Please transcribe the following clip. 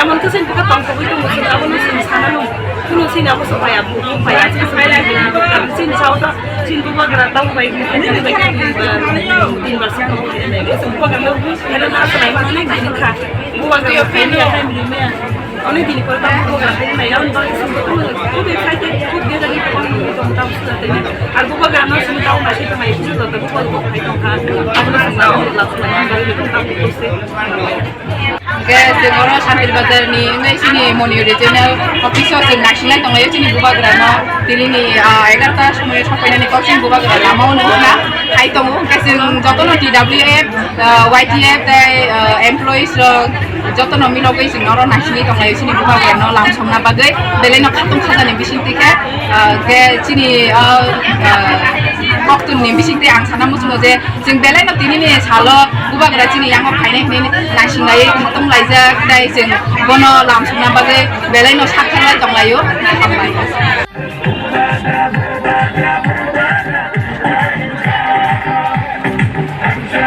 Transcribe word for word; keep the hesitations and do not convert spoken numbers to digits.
Emon khe chini bwkha tongthogwi tongo, chwng abono chwng sana nung. Kuno chini abo sophai ya, buphai ya, chini sophai ya, chini sao to, chini bubagra tamo bai, buphai ya, bai, tin bar song buphai ya, chini bubagra no, ano na salai ma, onek din kha. Bubagra no phai ya, time limit ya. Onek din pore tamo bubagra phai ya, ano bagwi chini bubagra no, bubagra phai ya, bubagra no, tamo suda tamo. Ar bubagra no chini tamo bai, chini tamo bai, chini tamo bai, bubagra phai tong kha. Abono chwng na, bubagra phai ya, bai, tamo bai. Hingke chwng oro Santir Bazar ni wngwi chini Moni Regional Office o chwng naisinai tonglaio chini bubagra no. Tini ni, ah, egarota somoi sopainani kok chini bubagra lama o nukna hai tongo. Hingke chwng jotono T W F, ah, Y T F tei, ah, employees rok jotono milogwi chwng oro naisinai tonglaio chini bubagra no lamsokna bagwi belai no khatung khajani bisingtwi khe, ah, khe chini, ah, ah, koktwmni bisingtwi ang sana muchungo je Chwng belai no tini ni salo bubagra chini yango phainai hinwi naising laiwi khatung laijak, tei chwng bono lamsokna bagwi belai no sak thanglai tonglaio. Hambai.